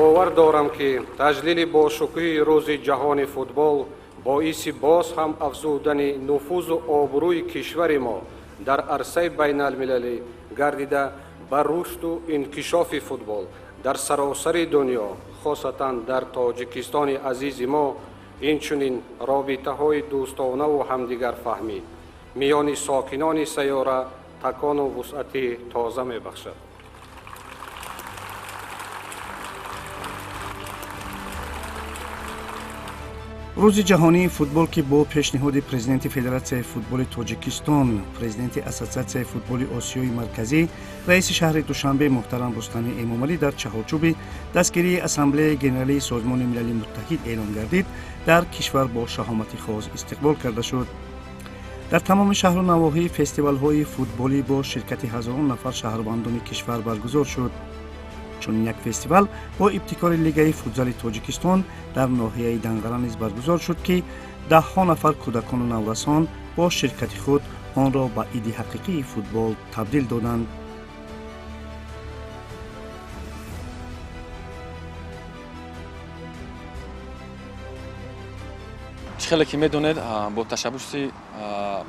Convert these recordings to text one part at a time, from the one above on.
Бовар дорам, ки таҷлили бошукӯҳи Рӯзи ҷаҳони футбол боиси боз ҳам афзудани нуфузу обрӯи кишвари мо дар арсаи байналмилалӣ гардида, ба рушду инкишофи футбол дар саросари дунё, хосатан дар Тоҷикистони азизи мо, инчунин робитаҳои дӯстонаву ҳамдигарфаҳмӣ миёни сокинони сайёра такону вусъати тоза мебахшад. Рӯзи ҷаҳонии футбол, ки бо пешниҳоди президенти Федератсияи футболи Тоҷикистон, президенти Ассотсиатсияи футболи Осиёи Марказӣ, раиси шаҳри Душанбе муҳтарам Рустами Эмомалӣ дар чаҳорчӯби дастгирии Ассамблеяи Генералии Созмони Милали Муттаҳид эълон гардид, дар кишвар бо шаҳомати хос истиқбол карда шуд. Дар тамоми шаҳру навоҳӣ фестивалҳои футболӣ бо ширкати ҳазорон нафар шаҳрвандони кишвар баргузор шуд. Чунин як фестивал бо ибтикори Лигаи футзали Тоҷикистон дар ноҳияи Данғара низ баргузор шуд, ки даҳҳо нафар кӯдакону наврасон бо ширкати худ онро ба иди ҳақиқии футбол табдил доданд. Чӣ хеле ки медонед, бо ташаббуси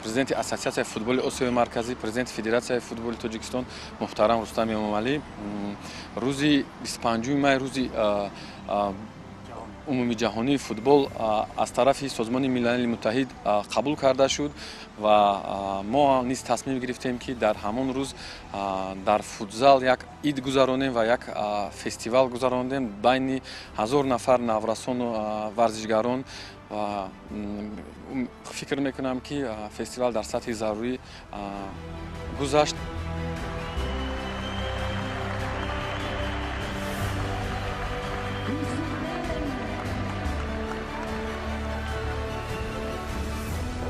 президенти Ассотсиатсияи футболи Осиёи Марказӣ, президенти Федератсияи футболи Тоҷикистон муҳтарам Рустам Эмомалӣ рӯзи 25 май рӯзи умумиҷаҳонии футбол аз тарафи Созмони Милали Муттаҳид қабул карда шуд ва мо низ тасмим гирифтем, ки дар ҳамон рӯз дар футзал як ид гузаронем ва як фестивал гузарондем байни 1000 нафар наврасону варзишгарон ва фикр мекунам, ки фестивал дар сатҳи зарурӣ гузашт.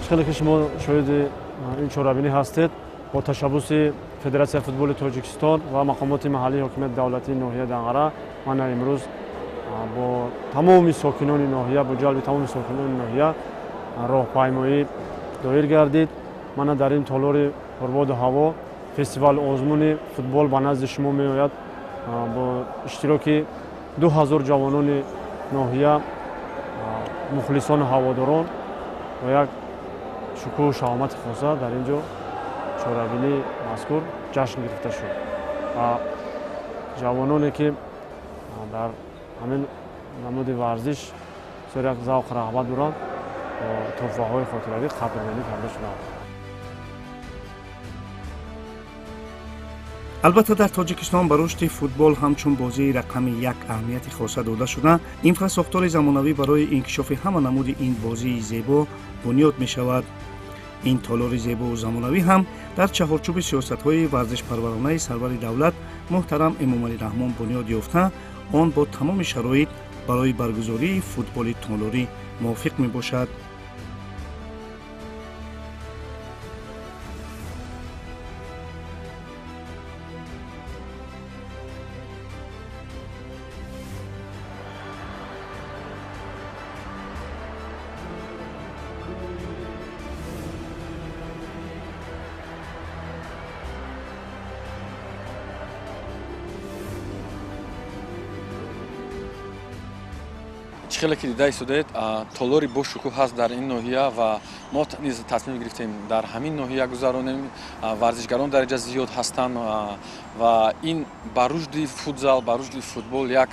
Хеле ки шумо шоҳиди ин чорабинӣ ҳастед, бо ташаббуси Федератсияи футболи Тоҷикистон ва мақомоти маҳаллии ҳокимияти давлатии ноҳияи Данғара мана имрӯз бо тамоми сокинони ноҳия, бо ҷалби тамоми сокинони ноҳия роҳпаймоӣ доир гардид. Мана дар ин толори пурбоду ҳаво фестивали озмуни футбол ба назди шумо меояд бо иштироки 2000 ҷавонони ноҳия, мухлисону ҳаводорон ва як шукӯҳу шаҳомати хоса дар ин ҷо чорабинии мазкур ҷашн гирифта шуд ва ҷавононе, ки дар ҳамин намуди варзиш бисёр як завқу рағбат доранд, бо тӯҳфаҳои хотиравӣ қадрдонӣ карда шуданд. Албатта, дар Тоҷикистон ба рушди футбол ҳамчун бозии рақами як аҳамияти хоса дода шуда, инфрасохтори замонавӣ барои инкишофи ҳама намуди ин бозии зебо бунёд мешавад. Ин толори зебову замонавӣ ҳам дар чаҳорчӯби сиёсатҳои варзишпарваронаи сарвари давлат муҳтарам Эмомалӣ Раҳмон бунёд ёфта, он бо тамоми шароит барои баргузории футболи толорӣ мувофиқ мебошад. Чӣ хеле ки дида истодаед, толори бошукӯҳ ҳаст дар ин ноҳия ва мо низ тасмим гирифтем дар ҳамин ноҳия гузаронем. Варзишгарон дар инҷа зиёд ҳастанд ва ин ба рушди футзал, ба рушди футбол як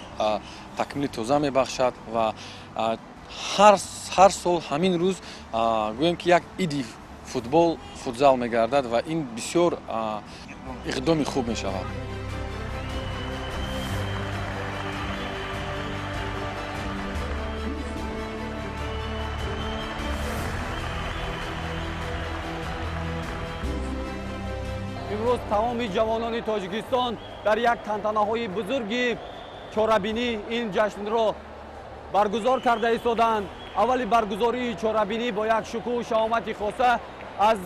такмили тоза мебахшад ва ҳар сол ҳамин рӯз гӯем, ки як иди футбол, футзал мегардад ва ин бисёр иқдоми хуб мешавад. Имрӯз тамоми ҷавонони Тоҷикистон дар як тантанаҳои бузурги чорабинӣ ин ҷашнро баргузор карда истодаанд. Аввали баргузории чорабинӣ бо як шукӯҳу шаҳомати хоса аз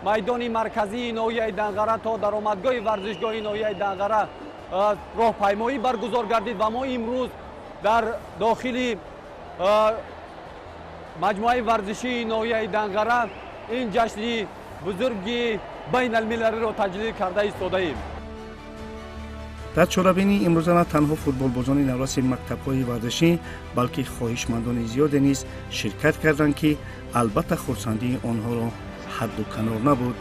майдони марказии ноҳияи Данғара то даромадгоҳи варзишгоҳи ноҳияи Данғара роҳпаймоӣ баргузор гардид ва мо имрӯз дар дохили маҷмӯаи варзишии ноҳияи Данғара ин ҷашни бузурги байналмилалиро таҷлил карда истодаем. Дар чорабинии имрӯза на танҳо футболбозони навраси мактабҳои варзишӣ, балки хоҳишмандони зиёде низ ширкат карданд, ки албатта хурсандии онҳоро ҳадду канор набуд.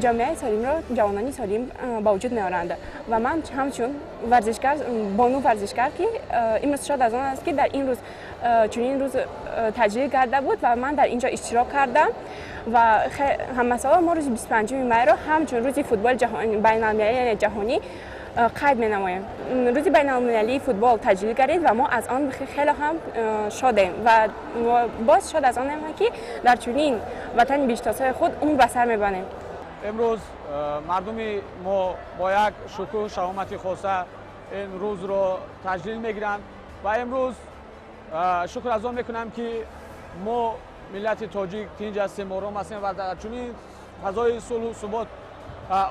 Ҷомеаи солимро ҷавонони солим ба вуҷуд меоранд ва ман ҳамчун варзишгар, бону варзишгар, ки имрӯз шод аз он аст, ки дар ин рӯз чунин рӯз таҷлил карда буд ва ман дар ин ҷо иштирок кардам ва ҳамасола мо рӯзи 25 майро ҳамчун рӯзи футболи байналмилалӣ ҷаҳонӣ қайд менамоем. Рӯзи байналмилалии футбол таҷлил гардид ва мо аз он хеле ҳам шодем ва боз шод аз онем, ки дар чунин ватани биштосои худ умр ба сар мебарем. Имрӯз мардуми мо бо як шукӯҳу шаҳомати хоса ин рӯзро таҷлил мегиранд ва имрӯз шукр аз он мекунам, ки мо миллати тоҷик тинҷ ҳастем, ором ҳастем ва дар чунин фазои сулҳу субот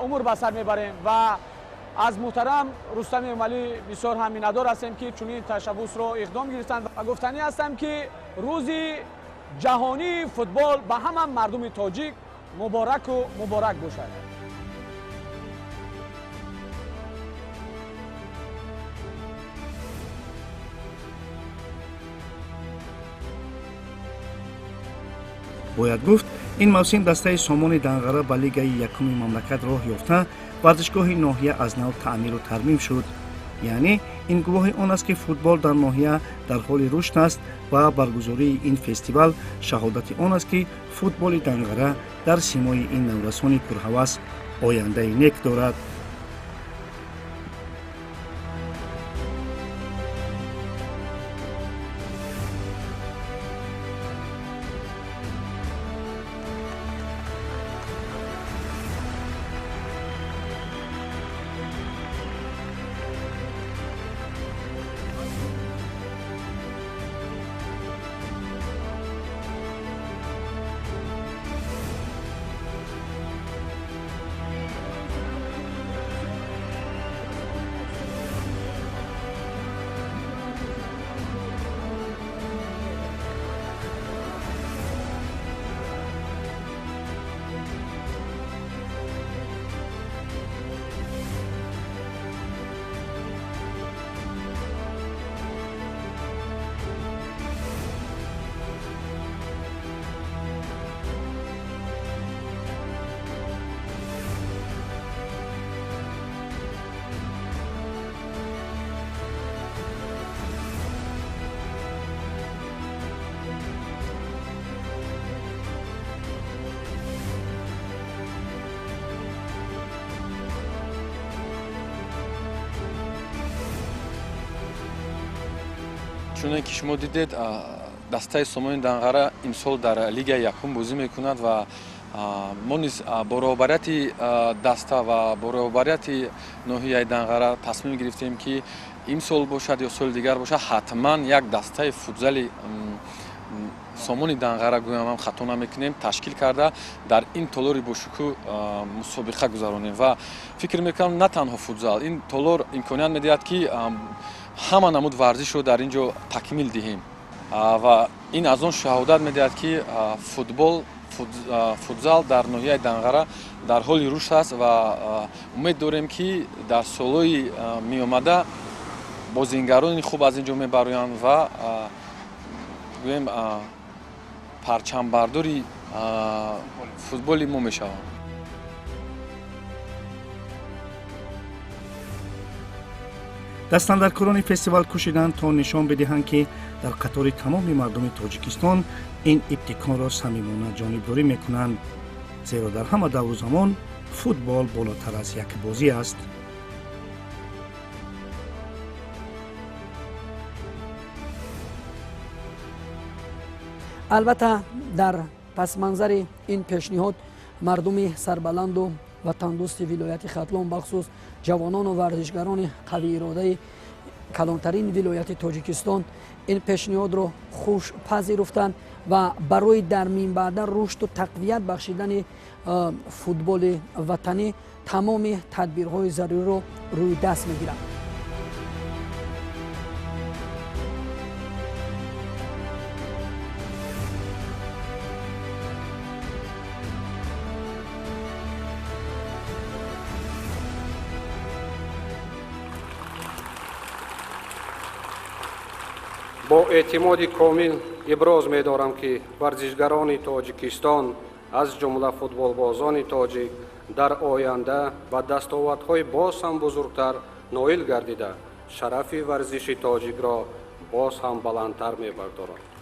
умр ба сар мебарем ва аз муҳтарам Рустами Эмомалӣ бисёр ҳам миннатдор ҳастем, ки чунин ташаббусро иқдом гирифтанд ва гуфтанӣ ҳастам, ки рӯзи ҷаҳонии футбол ба ҳама мардуми тоҷик мубораку муборак бошад. Бояд гуфт, ин мавсим дастаи Сомони Данғара ба лигаи якуми мамлакат роҳ ёфта, варзишгоҳи ноҳия аз нав таъмиру тармим шуд. Яъне ин гувоҳи он аст, ки футбол дар ноҳия дар ҳоли рушд аст ва баргузории ин фестивал шаҳодати он аст, ки футболи Данғара дар симои ин наврасони пурҳавас ояндаи нек дорад. Чуне ки шумо дидед, дастаи Сомони Данғара имсол дар лигаи якум бозӣ мекунад ва мо низ бо роҳбарияти даста ва бо роҳбарияти ноҳияи Данғара тасмим гирифтем, ки имсол бошад ё соли дигар бошад, ҳатман як дастаи футзали Сомони Данғара, гӯям ҳам хато намекунем, ташкил карда дар ин толори бошукӯҳ мусобиқа гузаронем. Ва фикр мекунам, на танҳо футзал, ин толор имконият медиҳад, ки ҳама намуд варзишро дар ин ҷо такмил диҳем ва ин аз он шаҳодат медиҳад, ки футбол, футзал дар ноҳияи Данғара дар ҳоли рушд аст ва умед дорем, ки дар солҳои меомада бозингарони хуб аз ин ҷо мебароянд ва гӯем парчамбардори футболи мо мешаванд. Дастандаркорони фестивал кӯшиданд, то нишон бидиҳанд, ки дар қатори тамоми мардуми Тоҷикистон ин ибтикорро самимона ҷонибдорӣ мекунанд, зеро дар ҳама давру замон футбол болотар аз як бозӣ аст. Албатта, дар пасманзари ин пешниҳод мардуми сарбаланду ватандӯсти вилояти Хатлон, бахусус ҷавонону варзишгарони қавииродаи калонтарин вилояти Тоҷикистон ин пешниҳодро хуш пазируфтанд ва барои дар минбаъда рушду тақвият бахшидани футболи ватанӣ Тамоми тадбирҳои заруриро рӯи даст мегиранд. Бо эътимоди комил иброз медорам, ки варзишгарони Тоҷикистон, аз ҷумла футболбозони тоҷик, дар оянда ба дастовардҳои боз ҳам бузургтар ноил гардида, шарафи варзиши тоҷикро боз ҳам баландтар мебардоранд.